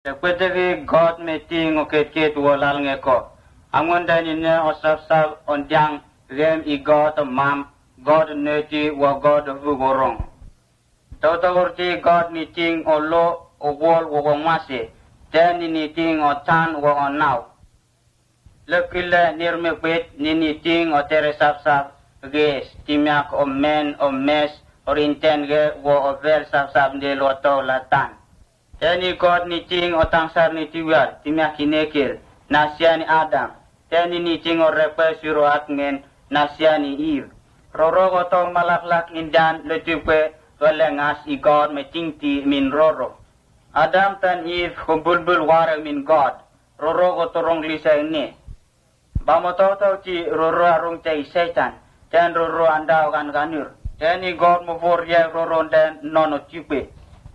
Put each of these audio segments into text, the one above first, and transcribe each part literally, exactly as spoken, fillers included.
Ekweteki God meting o ketket wo lal ngeko. Angon dani ne o sap sap on diang gem i God mam God neti wo God vugorong. Totogorti God niting o lo o wol wo ngwase. Dani niting o tan wo o now. Lekile nirmekwet niniting o tere sap sap ges timiak o men o mes orinten ge wo o vel sap sap ndel o to latan. Teni God niting o tangsar nitiwal timiak inekel nasiani Adam. Teni niting o rekwe siro akmen nasiani Eve. Roro go to malaklak indan letipwe go lengas i God meting ti min roro. Adam tan Eve go bulbul ware min God. Roro go torong lisa ine. Bamo tau tau ti roro arung tei Satan, ten roro andau kan kanur. Ten i God mo vor ye roro den nono tipe.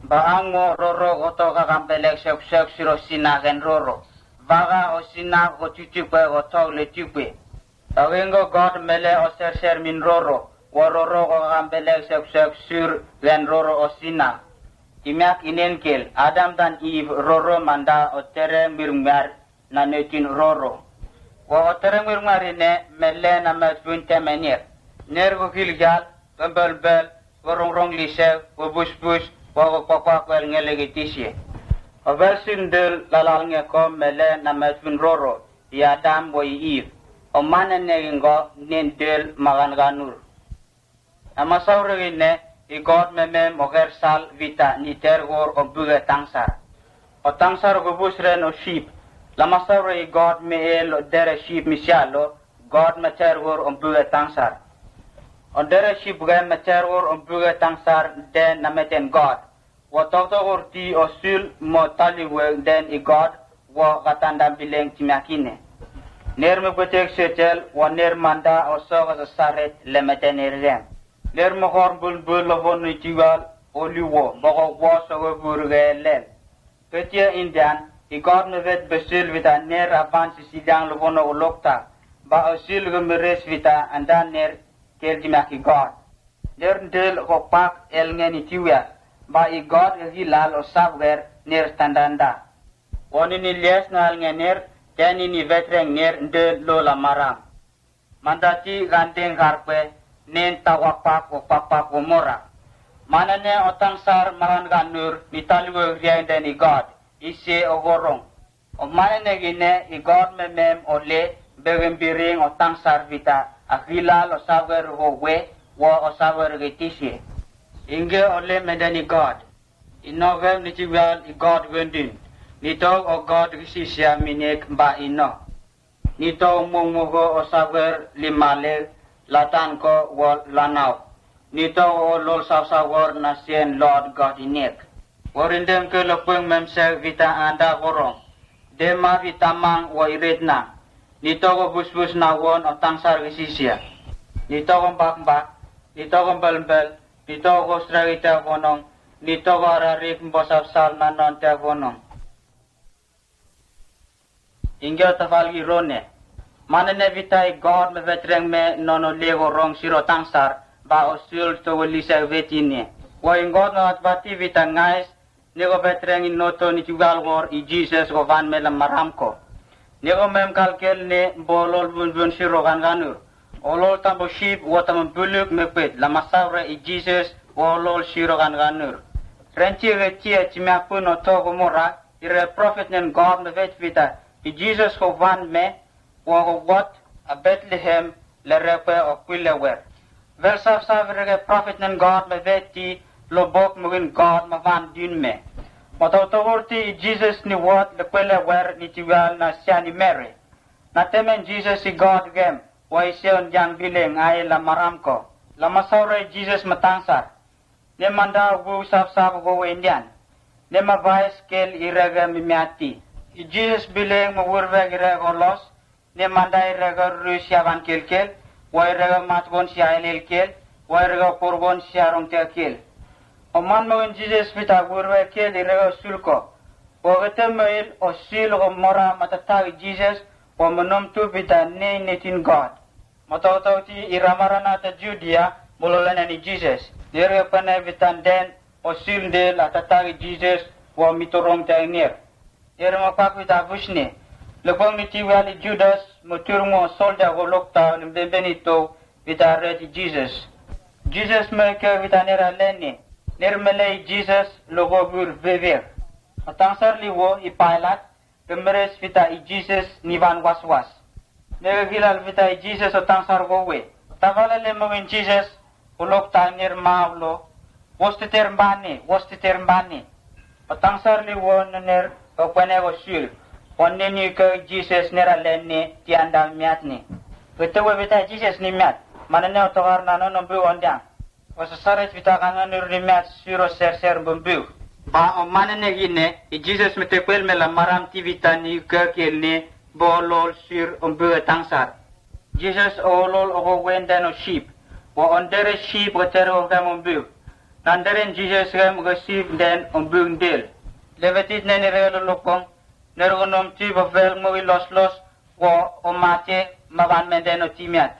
Ba ang mo roro goto ka kampelek sek sek siro sina gen roro. Vaga o sina go titipe go tau le tipe. Tawengo God mele o ser ser min roro, wo roro go ka kampelek sek sek sur gen roro o sina. Timiak inenkel, Adam dan Eve roro manda o tere mirmar na netin roro. Wa o tere ngwir ngwari ne mele na met vun temenir. Ner go gil gal, go bel bel, go rong rong lise, go bus bus, wa go kwa kwa kwel ngele ge tisie. O bel sin del lalal nge ko mele na met vun roro, i Adam wo i Eve. O mane ne go nen del magan ganur. Amasauregi ne i God meme moger sal vita ni tergor o buge tangsar. O tangsar go busren o ship. Lamasaure i God me el o dere ship misialo, God me tergor o buge tangsar. O dere ship ge me tergor o buge tangsar de nameten God. Wo tokto urti o sul mo taliwe den i God wo gatanda bileng timiakine. Ner me gwetek setel wo ner manda o soga sa saret lemeten ergem. Ner me hor bul bul lo von ni tiwal o liwo bogo wo soga burge lem. Ketia Indian i God me vet besul vita ner avan si sidang lo vono o lokta ba o sul ge meres vita andan ner kel timiaki God. Ner ndel go pak el ngeni tiwia ba i God e gilal o sabger ner tandanda. Woni ni les na al ngener teni ni vetreng ner ndel lo la maram. Mandati gandeng garkwe nen tawa pak o pak pak o mora. Mana ne o tangsar maran ganur ni taliwe riai ndeni God ise o gorong. O mane negine i God memem o le begin biring o tangsar vita a gilal o saver go we wo o saver ge tisie. Inge o le mendeni God. I no gem ni tiwal i God wendin. Ni tog o God gisisia minek ba i no. Ni tog mung mugo o saver limale latan ko wo lanau. Ni tog o lol sausawor na sien Lord God inek. Worindem ke lokweng memsek vita anda gorong. Dema vita mang wo iretna. Ni tog o busbus na won o tangsar gisisia. Ni tog o mbakmbak. Ni tog o mbelmbel. Ni tog o sragita gonong. Ni tog o ararik mbosapsal na non te gonong. Inge o tafal irone. Mane ne vita i God me vetreng me nono lego rong siro tangsar ba o sul to lisa vetine. Wo i God no atbati vita ngais nego vetreng i noto ni tiwal wor i Jesus go van me la maramko. Nego mem kalkel ne bolol bun bun siro gan ganur. Olol tambo ship wo tambo buluk me pet la masaure i Jesus wo olol siro gan ganur. Renti retia timiakun o togo mora. Ire prophet nen God me vet vita i Jesus go van me wo go wot a Bethlehem le rekwe o kwile wer. Vel saf saf rege prophet nen God me veti lo bok mugin God me van din me. Mo tau togorti i Jesus ni wot le kwile wer ni tiwal na siani Mary. Na temen Jesus i God gem wo i seon jang bile ngai la maramko. La masaure Jesus me tangsar. Ne manda gu sap sap go wendian. Ne mavai skel irega mimiati. I Jesus bileng mawurveg irega los. Ne manda irega ruru siavan kelkel. Wa irega matgon sia elelkel. Wa irega porgon sia rongtekel. O man mawin Jesus vita wurveg kel irega sulko. Wa gete mail o sil go mora matatag Jesus. Wa manom tu vita ne netin God. Matautauti i ramarana ta Judia mololana ni Jesus. Nere pana vitan den o sil de la tatari Jesus wa mitorong ta nir. Nere mokwaku vita vushne. Lekwang ni tiwi ali Judas, motur mo solda go lokta, ni bembe ni to, vita reti Jesus. Jesus me ke vita nera lene. Nere mele Jesus, logo bur beber. Otangsar li wo, i Pilate, ke meres vita i Jesus, ni van was was. Nere gilal vita i Jesus, otangsar go we. Tavala le mo in Jesus, olok ta ner mavlo, wostiter mbane, wostiter mbane. Otangsar li wo nener, okwene go sul. Onne ni ke Jesus nera lene, ti anda miat ni. Vete we vita Jesus ni miat. Manene otogar na no no bu ondiang. Osasaret vita kanga nur ni miat suro ser ser bumbu. Ba o manene gine, i Jesus mete kwel mela maram ti vita ni ke kel ni, bo lol sur ombu tangsar. Jesus o lol o go wen den o sheep. Wo ondere sheep go tere o gem ombu. Nandere Jesus gem go sheep den ombu ndel. Levetit neni relo lokong. Nergo nom ti bo vel mo i los los. Wo o mate mavan menden o timiat.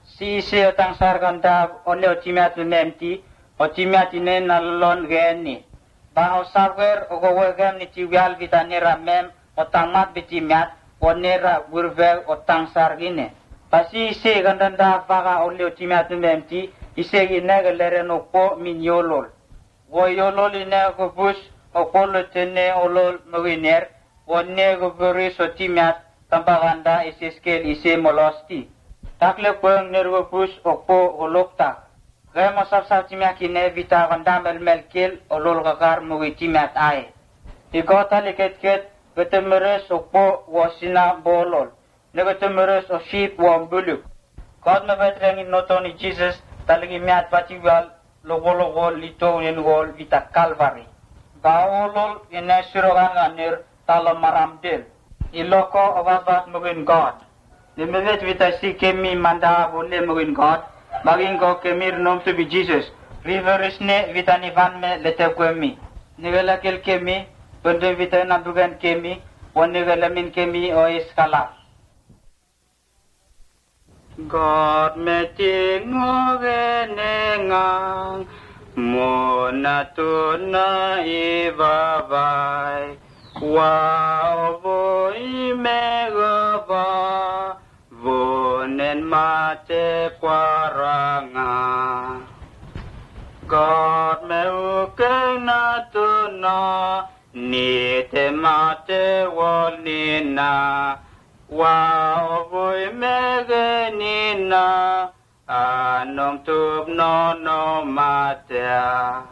Si ise o tangsar ganda o ne o timiat memti. O timiat ine na lon geni. Ba o saver o go we gem ni ti wial vita nera mem. O tangmat biti miat, o nera wirvel o tangsar gine. Pasi ise gandanda vaga o leo timiat memti, ise gine ge lere no po min yolol. Wo yolol ine go bus, o polo tene olol mawiner, wo ne go buris o timiat, tambaganda ise skel ise molosti. Takle kweng ner go bus, o po o lokta. Gemo sapsap timiat kine vita ganda melmel kel, olol gagar mugi timiat ae. Igota liketket, gete meres o po wo sina bolol. Ne gete meres o sheep wo mbuluk. God me vetreng in notoni Jesus, taligi miat bati wal, logo logo lito in wol vita Calvary. Ba olol ine siro ganga ner, talo maram del. Iloko o vavat mugin God. Nemevet vita si kemi manda abo le mugin God. Magin go kemi rinom to be Jesus. Riveris ne vita ni van me lete kwemi. Nigela kel kemi, bende vita na bugan kemi, wan nigela min kemi o iskala. God meting mo gene ngang, mo na to na i vavai. Wa o vo i me go va, vo nen mate kwaranga. God me u keng na to na, ni te mate wol ni na. Wa o vo i me ge ni na, a nom tup no no mate a.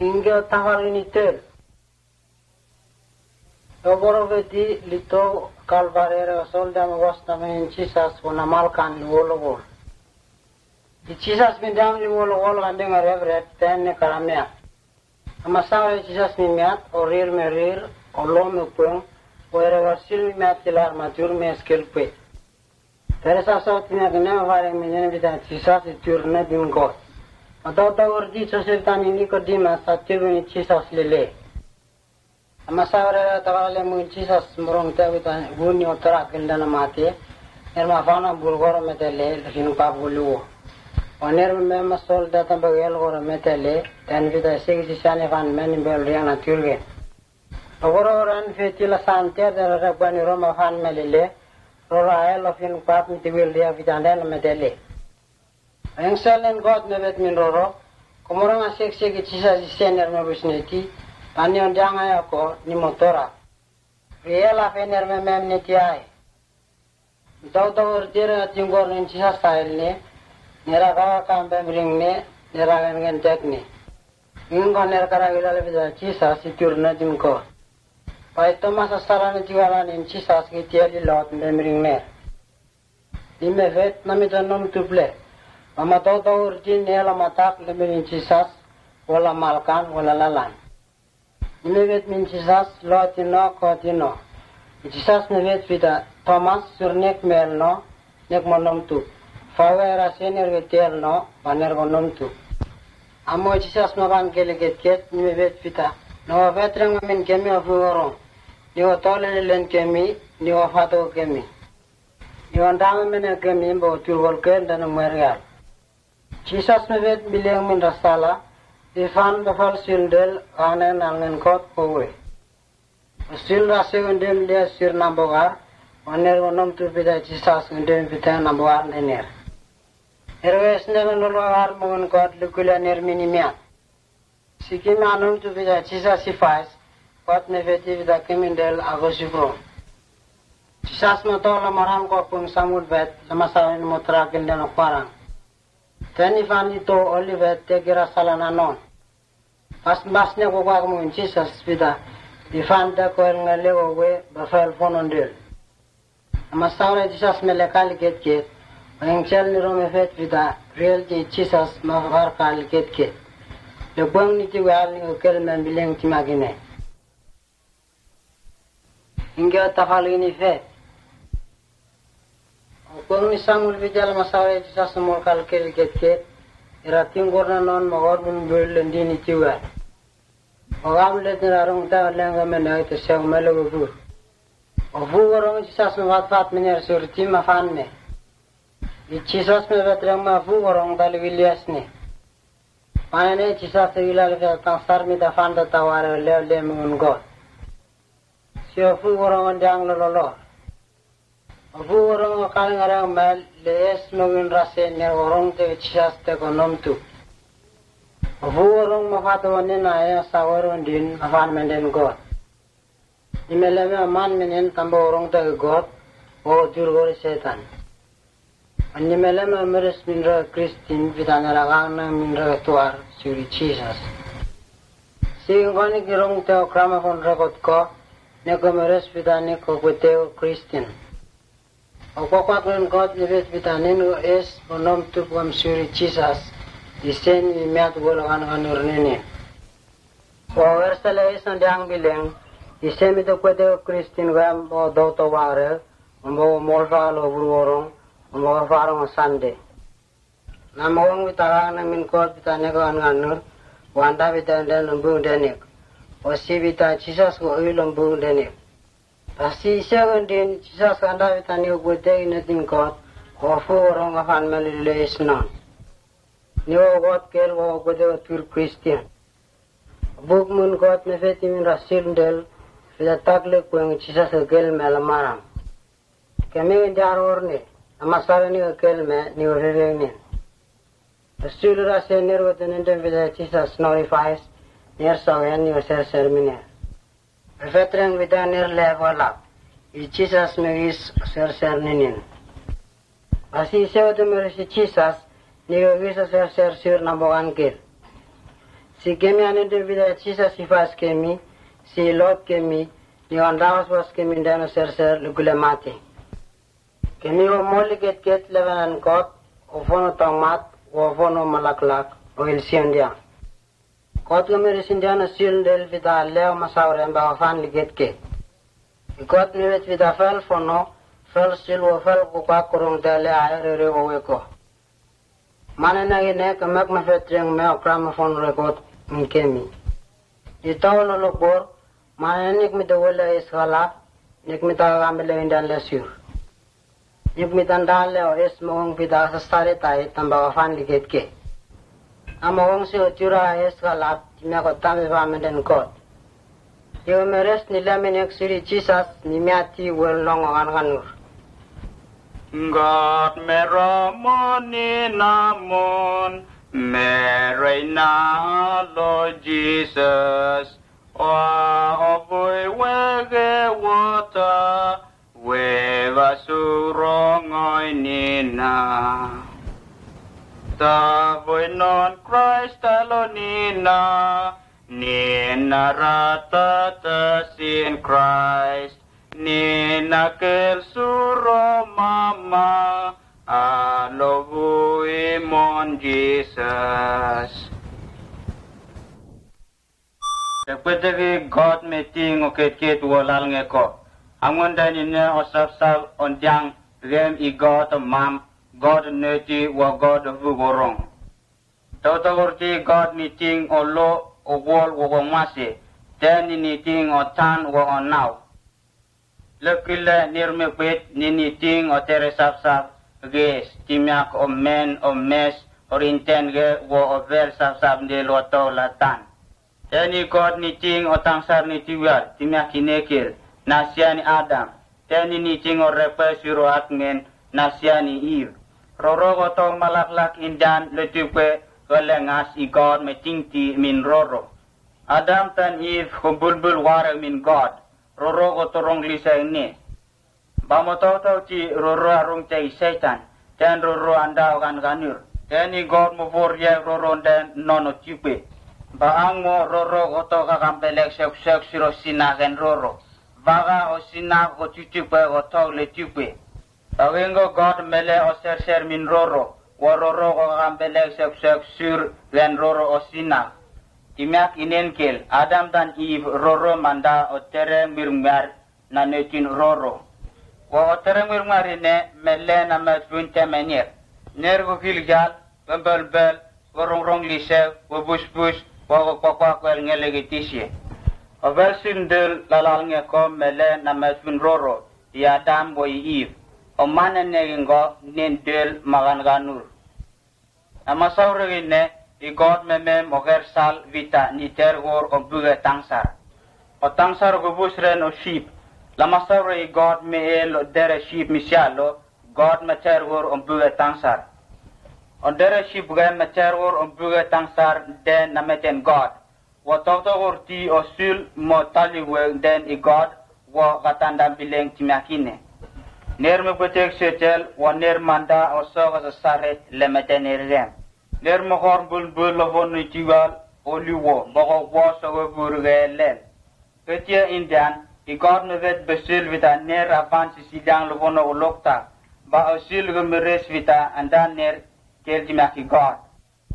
Inge o tangari ni tel. Doboro vedi lito Kalvari ere o solda mo was na men Jesus vo na malkan li wolo wol. Di Jesus men dam li wolo wol gandeng a revret ten ne karamea. Ama sawa e Jesus mi miat, o rir me rir, o lo me kweng, o ere wa sil mi miat tilar ma tur me skel kwe. Tere sa sa ti miat ne ma vare me nene vita Jesus i tur ne bin God. Ma tau tau or di Joseph tani Nicodemus a tiru ni Jesus lele. Ama sawa re ta vale mu Jesus murong te vita vuni o tra kel dana mate. Ner ma vana bulgoro me te le, le fin pa buluo. O ner me ma sol da tamba gel goro me te le, ten vita sigi si sane van men bel riang na turge. Ogoro ran fe tila santer da ra bani Roma van me lele, rora ael o fin pa mi ti wil ria vita den me te le. Engsel nen God me vet min roro, komoranga sek sek i Jesus i sener me busneti, pani on danga ya ko ni motora. Riela fe ner me mem neti ai. Dau dau ur dire na tingor nen Jesus ael ne, nera gaga kambem ring ne, nera ngen ngen tek ne. Ngingo ner kara gila le bisa Jesus i tur na tingor. Pai Thomas a sala ne tigala nen Jesus ki tieli lot mbem ring ne. Ni me vet na mi to nom tuple. Mama dau dau ur dire ne la matak le mbem ring Jesus, wala malkan, wala lalan. Ni me vet min Jesus, lo tino, ko tino. Jesus me vet vita Thomas, sur nek mel no, nek mo nom tu. Fawe era sener vetel no, baner mo nom tu. Amo Jesus me van kele get get, ni me vet vita. No vet reng min kemi o fuorong. Ni o tole len kemi, ni o fato kemi. Ni o ndame mene kemi, mbo tur wol ken dan merial. Jesus me vet bileng min rasala, ifan bafal sildel, anen angen kot kowe. Sil ra se nde mle sir nambogar, oner onom tu pida Jisas nde pida nambogar nde ner. Erwe sne no lo ar mo ngon God lukula ner minimia. Sikim anom tu pida Jisas sifas, God me veti pida kemindel ago sibro. Jisas mo to la maram ko pung samul vet, la masawen mo trakin den kwarang. Then ifan ito Olivet te gira sala nanon. Pas mbas ne ko kwa mo Jisas pida, ifan da ko el ngale o we ba fel fonon del. Ama saura Jisas me le kali ket ket, ba angel ni rome fet pida, real je Jisas ma var kali ket ket. Le kwang ni ti we al ni ko kel me bileng ti magine. Inge o tafal ini fe. O kwang ni samul pida la masaura Jisas mo kal kel ket ket, era tingor nanon ma gor bun bul lendi ni ti we. O gam let ni rarung ta lenga me na ite se o mele bu. O vu gorong Jisas me vat vat me ner sur ti ma fan me. I Jisas me vet reng ma vu gorong dal Ilias ni. Pane ne Jisas te ila le fel tang sar mi ta fan ta taware le le me un God. Si o vu gorong on diang lo lo lo. O vu gorong o kal ngarang mal le es me un rase ne gorong te Jisas te ko nom tu. O vu gorong ma fat o ne na ya sa gorong din ma fan me den God. Ni mele me man me nen tamba gorong te God, o dur gori Satan. Ni mele me meres minra Kristin pida nera gang na minra tuar suri Jisas. Si ngoni ki rong te o gramophone record ko, ne ko meres pida ne ko kwete o Kristin. O ko kwak ren God ni vet pida nen o es o nom tu kwam suri Jisas. Isen ni miat golo kan kan ur nene. O wersele isen diang bileng. Isen mi to kwete o Kristin kwam o do to ware. Ombo molfa lo vuru orong. Ombo farong o Sande. Na mawang pida kang na min God pida ne ko an nganur. Wanda pida den ombu denek. O si pida Jisas ko oil ombu denek. Pasi ise ko din Jisas kanda pida ne ko kwete ina tin God. Ko fu orong afan mali le isnon. Ni o God kel ko kwete o tur Christian. Buk mun God me feti min rasil del. Pida tak le kweng Jisas ko kel me la maram. Kemi ngar orne, ama sara ni kel me ni o veve nen. Sulu ra se ner wete nen den vida Jisas no ifais, ner so en ni o ser ser miner. Vetreng vida ner le volap, i Jisas me is ser ser ninin. Asi se wete me resi Jisas, ni o is ser ser sur na bogan kel. Si kemi anen den vida Jisas ifas kemi, si lot kemi, ni o andawas was kemi den o ser ser lugule mate. Keni o moli ket ket levanan God, o fono tangmat, o fono malaklak, o ilsiondia. God o meri sindia na sil del vida leo masaure mba o fan li ket ket. God mi vet vida fel fono, fel sil o fel kukwa kurung dele ae rere o weko. Mane na ine ke mek me fetreng me o gramophone record min kemi. Di tau lo lo bor, mane nik mi de wele is gala, nik mi ta gambe le indan le sur. Nik mi ta ndale o is mo ong pida sa sare tai tamba o fan di get ke. Ama ong si o tiura is gala, ti me ko tambe va me den kot. Yo meres ni lame nek suri Jisas ni miati wel long o gan ganur. God me ramoni namun, me reina lo Jesus. Wa o bui wege wota, we va surongoi nina. Ta bui non Christ alo nina, nina rata ta sin Christ, nina kel suro mama, alo vui mon Jesus. Ekweteki God me ting o ket ket wo lal nge ko. Angon dani ne o sap sap on diang gem i God o mam, God neti wo God o vugorong. Tau tau ti God ni ting o lo o wol wo ko mase. Then ni ting o tan wo o now. Lekile nir me kwet ni ni ting o tere sap sap ges, timiak o men o mes, o rinten ge wo o vel sap sap nde lo to la tan. Teni God ni ting o tangsar ni tiwal, timyak inekel, na siani Adam. Teni ni ting o request iro atngen, na siani Eve. Roro ko tong malaklak indan le tukwe, ko lengas i God me ting ti min roro. Adam tan Eve ko bulbul ware min God. Roro ko torong lisa ne. Ba mo tau tau ti roro arung te i Satan. Ten roro anda o kan kanur. Ten i God mo vor ye roro den nono tipe. Ba ang mo roro ko to ka kampelek sek sek siro sina ken roro. Baga o sina ko titipe ko tau le tipe. Ba wengo God mele o ser ser min roro. Wo roro ko ka kampelek sek sek sur ken roro o sina. Timyak inen kel Adam dan Eve roro manda o tere mir mir na netin roro. Wa otereng wir ngari ne mele na met vun temenir. Ner go gil gal, bembel bel, go rong rong lise, go bus bus, go go kwa kwa kwel ngele getisie. O bel sin del lalal nge ko mele na met vun roro, i Adam bo i Eve. O mane ne gingo nen del magan ganur. Lama saure ne i God me mem o ger sal vita ni ter gor o buge tangsar. O tangsar go bus ren o ship. Lama saure i God me el o dere ship mi sialo, God me ter gor o buge tangsar. O dere ship ge me ter gor o buge tangsar den na meten God. Wa tokto urti o sul mo tali we den i God wa gatanda bileng timakine. Ner me betek setel wa ner manda o so ga saret le meten rem. Ner mo hor bul bul lo von ni tiwal o liwo mo go wa so we burge lel. Ketia Indian i God me vet besul vita ner avan si sidang lo von o lokta. Ba o sul ge meres vita anda ner kel timaki God.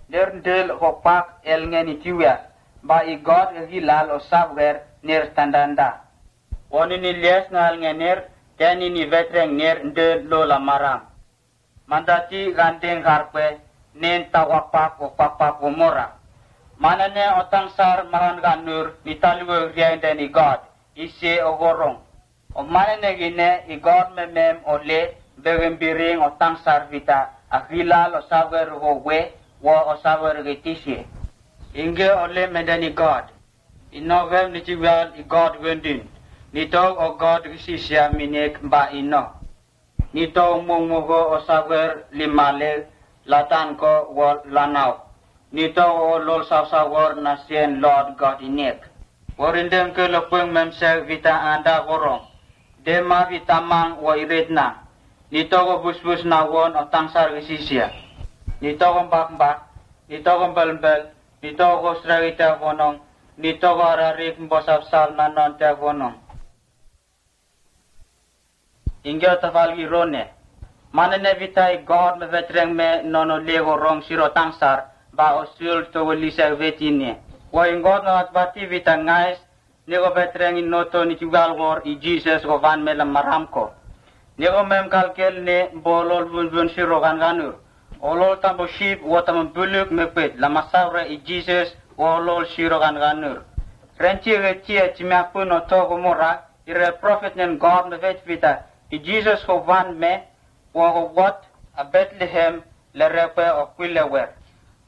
Ner ndel ho pak el ngeni tiwia, ba i God e gilal o sabwer ner tandanda. Oni ni lies ngal ngener, teni ni vetreng ner ndel lo la maram. Mandati gandeng harpe, nen tawa pak o pak pak o mora. Mana ne o tangsar maran ganur, ni taliwe riende ni God, ise o gorong. O mane ne gine i God me mem o le, begin biring o tangsar vita, a gilal o sawer ho we, wo o sawer ge tisie. Inge o le mendani God. I no gem ni tiwal i God wendin. Ni to o God gisisia minek ba i no. Ni to mung mugo o sawer limale, latan ko wo lanau. Ni to o lol saw sawer na sien Lord God inek. Worindem ke lo pung mem se vita anda gorong. De ma vita mang wo iretna. Ni to go bus bus na won o tangsar gisisia. Ni to go mbak mbak. Ni to go mbel mbel. Ni to go sragita vonong. Ni to go ararik mbosap sal na non te vonong. Inge o tafal irone. Mane ne vita i God me vetreng me nono lego rong siro tangsar, ba o sul to go lisa vetine. Wa i God no atbati vita ngais, nego vetreng i noto ni tiwal wor i Jesus go van me la maramko. Nego mem kalkel ne bo lol vun vun siro gan ganur. O lol tambo ship, wo tambo buluk me pet, la masaure i Jesus, wo lol siro gan ganur. Renchi ge chia chimapun o to go mora, ire prophet nen God me vet vita, i Jesus ho van me, wo go wot, a Bethlehem, le repe o kwile wer.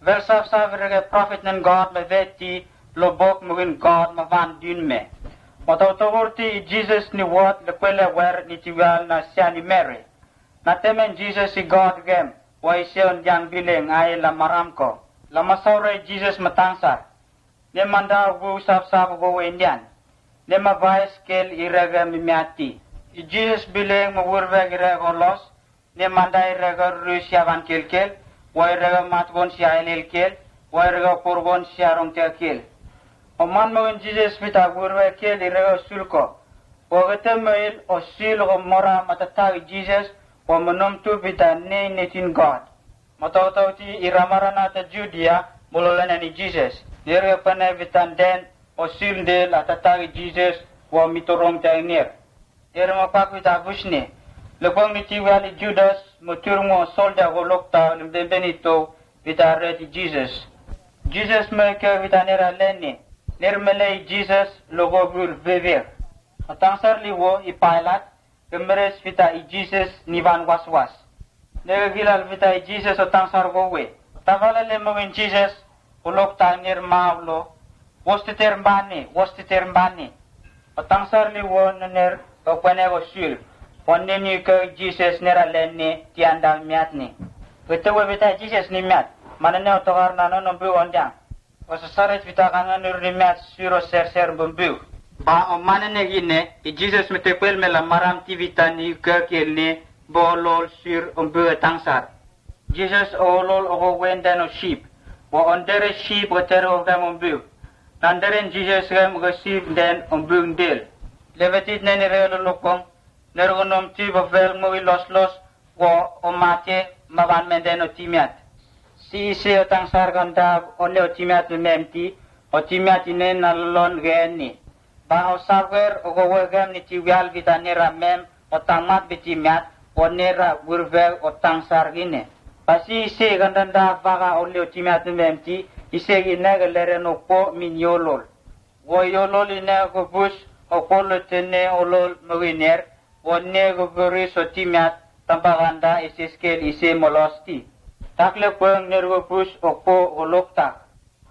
Vel saf saf rege prophet nen God me veti, lo bok me win God me van dun me. Mo tau togor ti i Jesus ni wot le kwile wer ni tiwal na siani Mary. Na temen Jesus i God gem, wa i seon yang bileng ai la maramko. La masaure Jesus me tangsar. Ne manda wu sap sap go we Indian. Ne ma vice kel i rega mi miati. I Jesus bileng ma wurveg i rega los. Ne manda i rega rus yavan kel kel. Wa i rega mat gon si ailel kel. Wa i rega por gon si arong tel kel. O man ma wen Jesus vita wurveg kel i rega sulko. O gete mail o sil go mora matatag Jesus. O manom tu vita ne netin God. Matau tau ti i ramarana ta Judea, mololana ni Jesus. Nirga pana vitan den, o sil nde la tatagi Jesus, wa mitorong ta nir. Nirga mapak vita busne. Lekwang ni ti wali Judas, motur mo solda go lokta, lembembe ni to, vita reti Jesus. Jesus me ke vita nera lene. Nir mele i Jesus, logo bur bever. Matangsar li wo i Pilate, Gemeres vita i Jesus ni van was was. Nega gilal vita i Jesus o tangsar go we. Tavala le mawin Jesus o lok ta nir mawlo. Wostiter mbani, wostiter mbani. Otangsar li wo nener okwenego sul. Woneni ke Jesus nera lene tianda miatni. Wete we bita Jesus ni miat. Manene otogar nano nombu ondiang. Osasaret bita kanganur ni miat suro ser ser bumbu. Ba o manene gine, i Jesus metekwel mela maram ti bita ni ke kene bo lol sur ombu tangsar. Jesus o lol o go wenda no sheep. Wa ondere sheep o tere o gam ombu. Nandere Jesus gam go sheep den ombu del. Levetit neni re lo lokong. Nergo nom ti bo vel mo i los los. Wa o mate maban menden o timiat. Si ise o tangsar gandab o le o timiat memti. O timiat ine na lon geni. Ba o saver o go wegem ni ti wial vita nera mem o tangmat biti miat o nera wurve o tangsar gine. Ba si ise gandanda vaga o leo ti miat memti ise gine ge lere no po min yolol. Wo yolol ine go bus o polo tene o lol mewiner o ne go buris o ti miat tamba ganda ise skel ise molosti. Takle kweng ner go bus o po o loktak.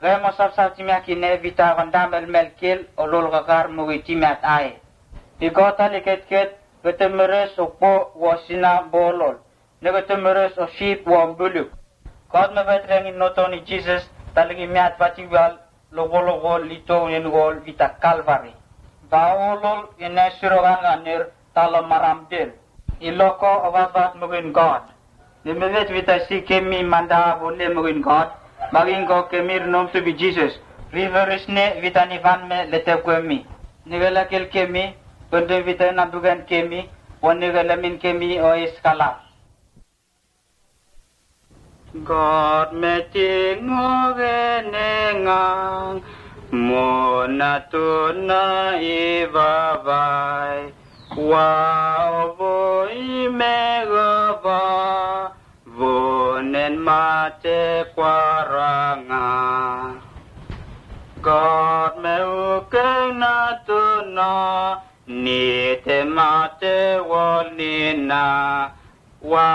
Gemo sapsap timiak ine vita vandam el melkil o lol kakar mugi timiat ae. Igo tali ket ket gete meres o po wo sina bolol. Ne gete meres o ship wo mbuluk. God me vetreng in notoni Jesus tali ki miat vati gal logo logo lito in gol vita Calvary. Ba o lol ine siro ganga ner talo maram del. Iloko o vat vat mugin God. Ni mevet vita si kemi manda vole mugin God. Magin go kemi rinom tu bi Jesus. River is ne vita ni van me lete kwemi. Ni vela kel kemi. Bende vita na bugan kemi. Wani vela min kemi o is kala. God me tingo gene ngang. Mona tuna i vavai. Wa ovo i me gava. Vonen mate kwaranga. God me ukeng na tuna. Ni te mate wolnina. Wa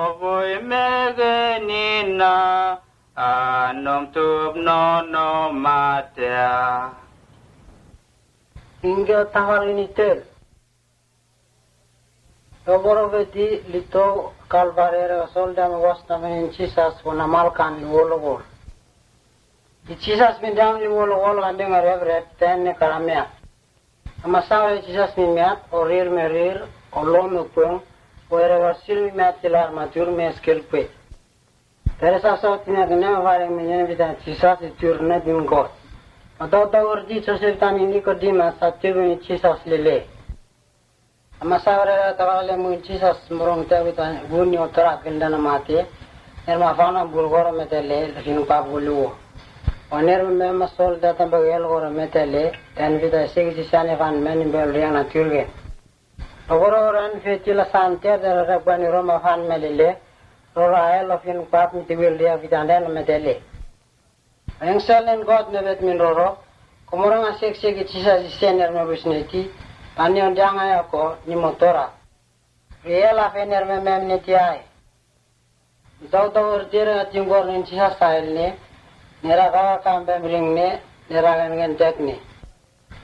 ovo i me genina. Anom tup no no mate. Inge tawal ini tel. Oboro vedi lito Calvary re solda me was na men Jesus wona malkan li wolo wol. Di Jesus mi dam li wolo wol ande nga rev rev ten ne karamia. Ama sawe Jesus mi miat o rir me rir o lo me kweng o ere wa sil mi miat kilar ma tur me skel kwe. Tere sa so tina kene ma vare me nyen vita Jesus i tur na dim God. Ma tau tau urdi Joseph tani Nicodemus a tur ni Jesus lele. Ama saurera tawale mu Jesus murong te vita vuni otora kildana mate. Ner ma fana burgoro metele lafin pa buluo. Oner me ma sol data bagel goro metele dan vita segi sisane fan men bel riana turge. Ogoro ran fetila sante dara rabani Roma fan melele. Rora ael ofin pap miti wil ria vita dan metele. Engsel en God ne vet min roro. Komorong a sek sek i Jesus i sener me bus neti. Pani on dianga ya ko ni motora. Riel a fener me mem neti ai. Dau dau ur dire a tingor nin Jesus ael ne. Nera kaka kambe mring ne. Nera gen gen tek ne.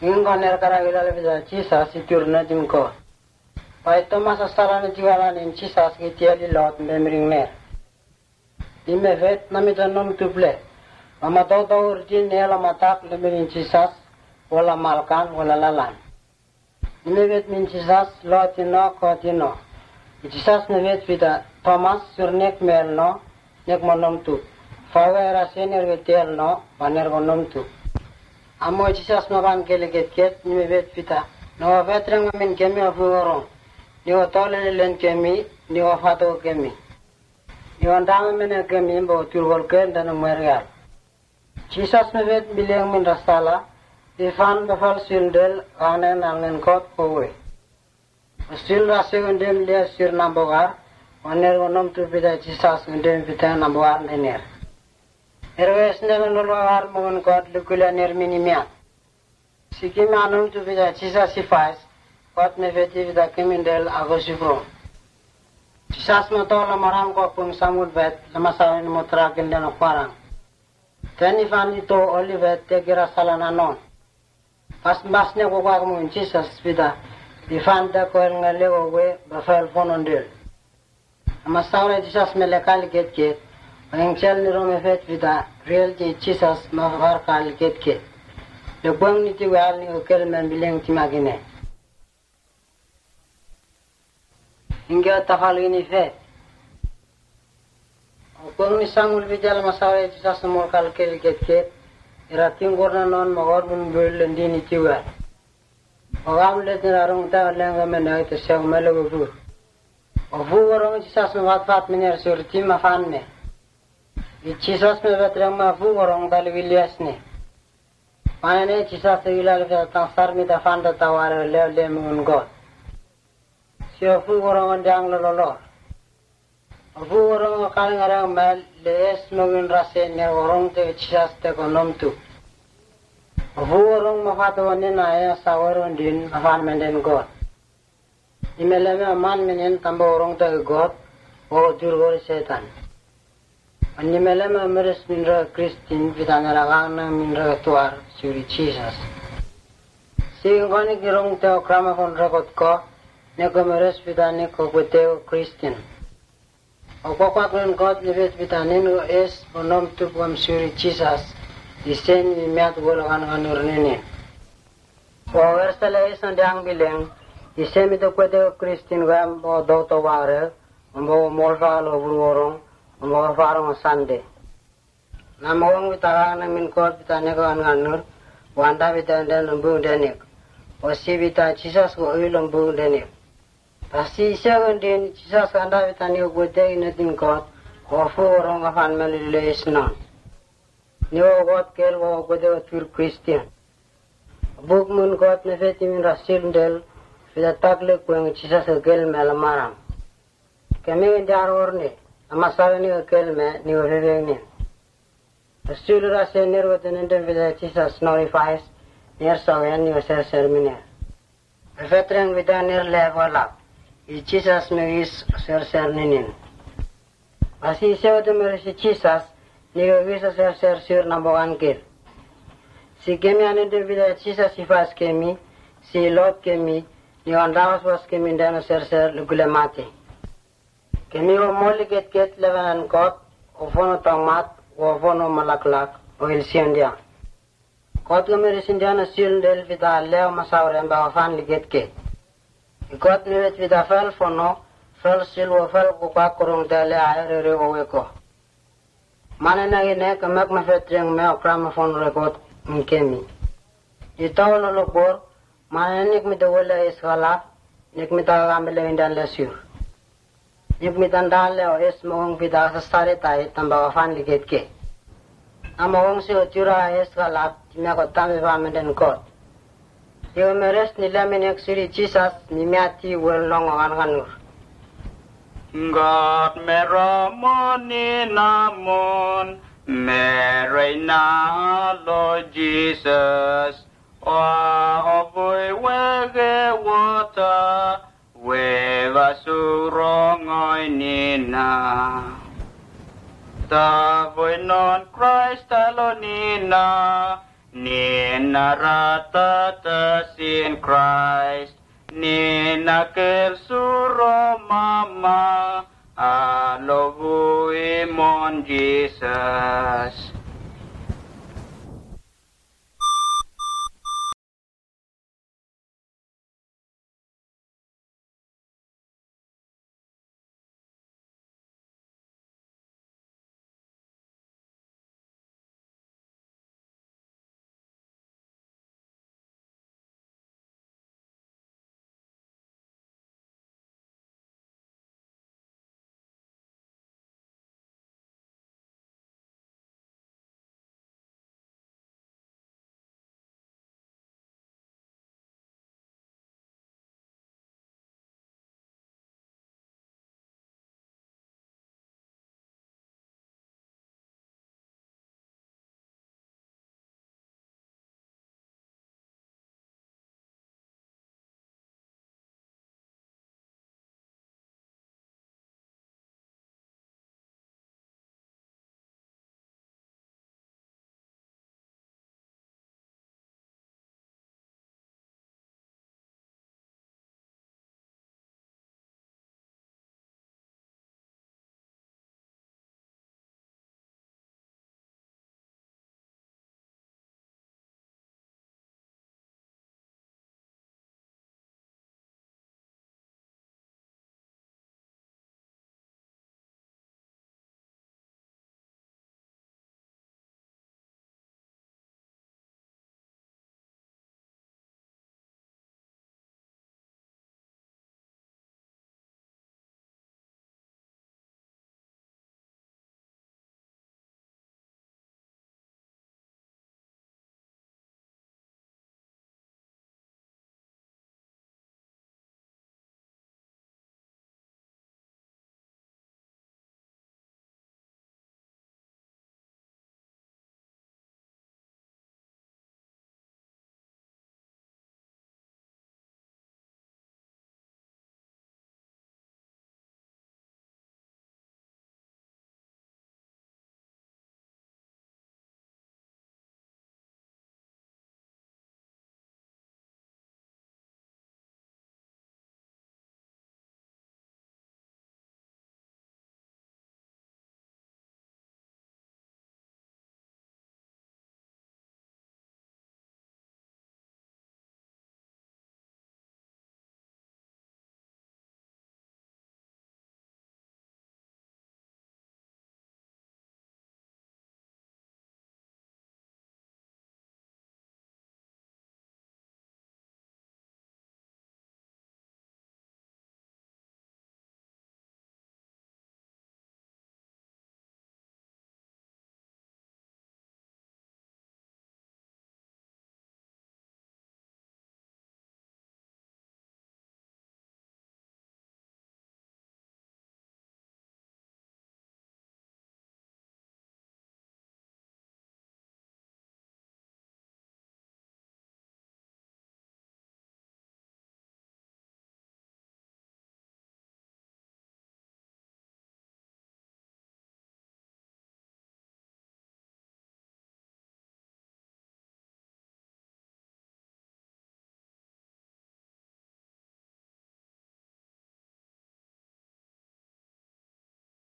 Ingo ner kara gila le bisa Jesus i tur ne tingko. Pai Thomas a sala ne tingala nin Jesus ki tieli lot mbe mring ne. Ime vet na mita nom tuple. Mama tau tau urti ne la matak le min Jesus wala malkan wala lalan. Ime vet min Jesus lo tino ko tino. Jesus ne vet vita Thomas sur nek mel no nek mo nom tup. Fawe era sener vetel no baner ko nom tup. Amo Jesus no ban kele ket ket ime vet vita. No vet reng min kemi afu orong. Ni o tole len kemi ni o fato kemi. Iwan dama mene ke mimbo turgol ke ndana merial. Jesus me vet bileng min rasala. Ifan befal sildel anen alnen kot kowe. Sil rase undem le sir nambogar. Oner onom tu pita Jesus undem pita nambogar nener. Erwes ndana nolwagar mongon kot lukula ner minimia. Sikimi anom tu vita Jesus ifais, wat me veti vita kimindel ago sifro. Jesus me to lamaram ko pung samut vet, lama sawin mo trakin den kwarang. Then ifan ito Olivet te gira sala nanon. Pas mbas ne ko kwak mun Jesus pita. Ifan da ko el ngale ko we ba fel fono ndel. Ama saura Jesus me le kal get get. Angel ni rome fet pita. Real je Jesus ma var kal get get. Le kwang ni ti wal ni ko kel men bileng ti magine. Inge tafal ini fe. Okong ni sangul bijal masawe Jesus mol kal kel get get. Ira tingor na non magor bun bul lendi ni tiwa. Ogam let ni rarung ta lenga mena ite sew mele bubu. Ofu gorong Jesus me wat fat miner sur tim afan me. I Jesus me vetrang ma fu gorong tal wilias ne. Mana ne Jesus te wilal fe tang sar mi ta fan ta tawar le le mun God. Si ofu gorong diang lo lo lo. Ofu gorong kal ngarang mal le es mungin rase ne gorong te Jesus te ko nom tu. Ofu gorong ma fat wane na ya sa gorong din ma fan menden God. Ni meleme man menen tamba gorong te God o dur gori Satan. Ni meleme meres minra Christian pita nera gangna minra tuar suri Jesus. Si ngoni girong teo krama kon rekot ko, ne ko meres pita ne ko kweteo Christian. O ko kwak nen God ni bet pita nen o es o nom tup wam suri Jesus. Isen mi miat golo kan kan ur nene. O wersele isen diang bileng. Isen mi to kweteo Christian wam o do to ware. Ombo mol falo buru orong. Ombo farong Sunday. Namawang pita kang na min kot pita neko an nganur. Wanda pita den lembu denik. Osi pita Jesus ko ui lembu denik. Tasi isegondin Jesus kanda pita neko kwete inetin kot. Ofu orong afan melule isnon. Niwo kot kel wo kwete otur Christian. Buk mun kot nefeti min rasil del. Pita takle kweng Jesus kel melamaram. Kemi ndi aror ni, amasare ni kel me ni veve ni. Sulu rase ner wete nende vida Jesus norifies, ner sawen ni ser ser mine. Vetreng vida ner level up. I Jesus me is ser ser ninin. Asi se wete merisi Jesus, ni wis ser ser sur number one kel. Si kemi anende vida Jesus ifas kemi, si Lord kemi, ni on dawas was kemi ndano ser ser lugule mate. Kemi o moli get get level an kot, o fono tangmat, o fono malaklak, o il siondia. Kot kemi risindia na sil del vida leo masaure mba o fan li get get. I kot mi vet vida fel fono, fel sil o fel kukwa kurung dele aerere o weko. Mana na ine ka mak ma fetreng me o krama fono rekot mkemi. I tau lo lo bor, mana nik mi de wala is gala, nik mi ta gambele indan la sur. Nik mi tandale o es mawang pita sasare tai tamba wafan liket ke. Ama wang si o tiura es galap ti me ko tambe ba menden kot. Yo meres ni lemi nek suri Jesus ni miati wel long wan ganur. God me ramoni namun me reina lo Jesus. Wa oboi wege wota wega surongoi nina. Tavoi non Christ alo nina. Nina ratata sin Christ. Nina kel suro mama. Alo vui mon Jesus.